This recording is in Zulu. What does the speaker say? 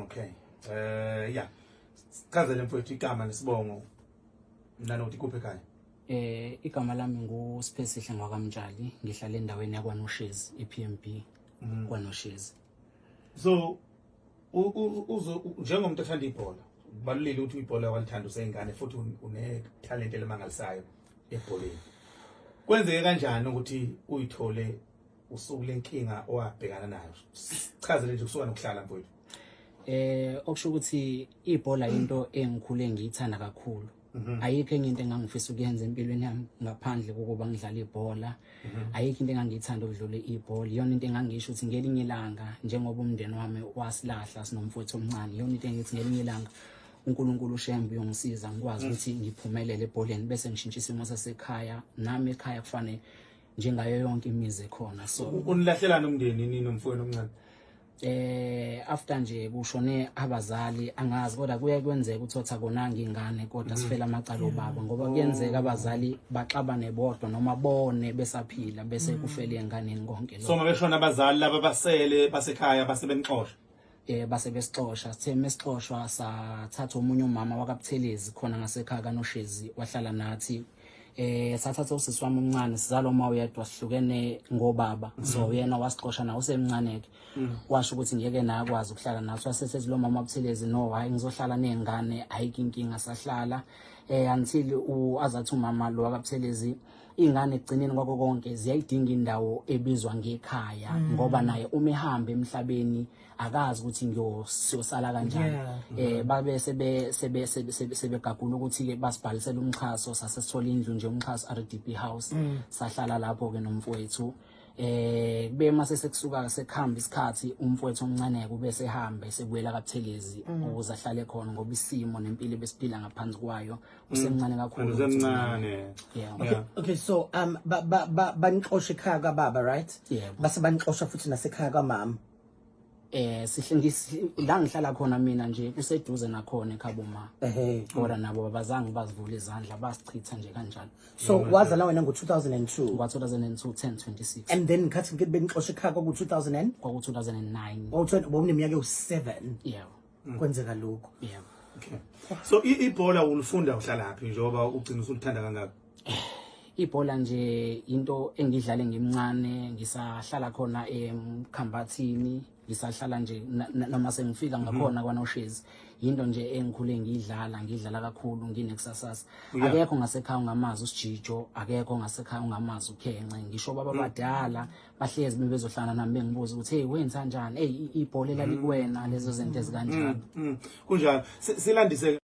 Okay. Yeah. Sichazele mfowethu igama nesibongo nanokuthi kuphi ekhaya. Igama lami nguSiphesihle ngwakaMtshali, ngihlala endaweni yakwaNoshezi, ePMB kwaNoshezi. So uzo njengomuntu othanda ibhola, kubalulekile ukuthi ibhola walithanda useyingane futhi une talent elimangalisayo ebholeni. Kwenzeke kanjani ukuthi uyithole usuku lenkinga owabhekana nayo? Sichazele nje kusuka nokuhlala, mfowethu. Okusho ukuthi ibhola into engikhule ngiyithanda kakhulu. Ayikho enye into engangifisa ukuyenza empilweni yami ngaphandle kokuba ngidlala ibhola. Ayikho into engangiyithanda ukudlula ibhola. Iyona into engangisho ukuthi ngelinye ilanga, njengoba umndeni wami wasilahla sinomfowethu omncane, iyona into engithi ngelinye ilanga uNkulunkulu uShembe uyongisiza ngikwazi ukuthi ngiphumelele ebholeni, bese ngishintsha isimo sasekhaya nami ekhaya kufane njengayo yonke imizi ekhona. So Unilahlelana umndeni nini nomfowenu omncane? After nje kushone abazali, angazi, kodwa kuye kwenzeka ukuthi othi akonanga ingane kodwa sifela amacala obaba, ngoba kuyenzeka abazali baxabane bodwa noma bone besaphila, bese kufele enganeni konke So lokho. Mabeshona abazali, laba basele basekhaya base benixosha. Base besixosha. Sithe mesixoshwa sathatha omunye umama wakaButhelezi khona ngasekhaya kaNoshezi, wahlala nathi. Sathatha usisi wami omncane, sizalwa uma uyedwa, sihlukene ngobaba, so yena wasixosha nawe usemncane ke, washo ukuthi ngeke naye akwazi ukuhlala nathi. Wasesethi lo mama Buthelezi, "No, hayi, ngizohlala ney'ngane, ayikho inkinga." Sahlala until azathi umama lo wakaButhelezi, ingane ekugcineni kwako konke ziyayidinga indawo ebizwa ngekhaya, ngoba naye uma ehamba emhlabeni akazi ukuthi ngiyosala kanjani. Babe sebe sebe sebe sebegagula ukuthi ke basibhalisele umxhaso, sasesithola indlu nje, umxhaso, RDP house. Sahlala lapho ke nomfowethu. Kube mase sekusuka sekuhamba isikhathi, umfowethu omncane kube sehambe sebuyela kaButhelezi ukuze ahlale khona, ngoba isimo nempilo besiphila ngaphansi kwayo, usemncane kakhulu. Usemncane. Yeah. Okay, so ba ba ba banixosha ekhaya kababa, right? Yebo. Base banixosha futhi nasekhaya kamama. Sihle la ngihlala khona mina nje kuseduze nakhona ekhabo ma. Kodwa nabo abazange bazivule izandla, basichitha nje kanjalo. So wazala wena ngo-2002? Kwa 2002, 10 26. And then khathi ngithi benixosha ekhaya kwaku 2000 and Kwaku 2009. Wawuneminyaka ewu-7 Yebo. kwenzeka lokho? Yebo. Okay. So ibhola ulifunda uhlalaphi, njengoba ugcina usulithanda kangaka? Ibhola nje into engidlale ngimncane, ngisahlala khona eMkhambathini, ngisahlala nje noma sengifika ngakhona kwaNoshezi, into nje engikhule ngiyidlala, ngidlala kakhulu, nginekusasasa. Akekho ngasekhaya ungamazi uSijijo, akekho ngasekhaya ungamazi uKhence, ngisho baba badala bahlezi bezohlala nami bengibuza ukuthi, "Hey, wenza kanjani? Hey, ibhola elalikuwena," lezo zinto ezikanjalo. Kunjalo. Silandise.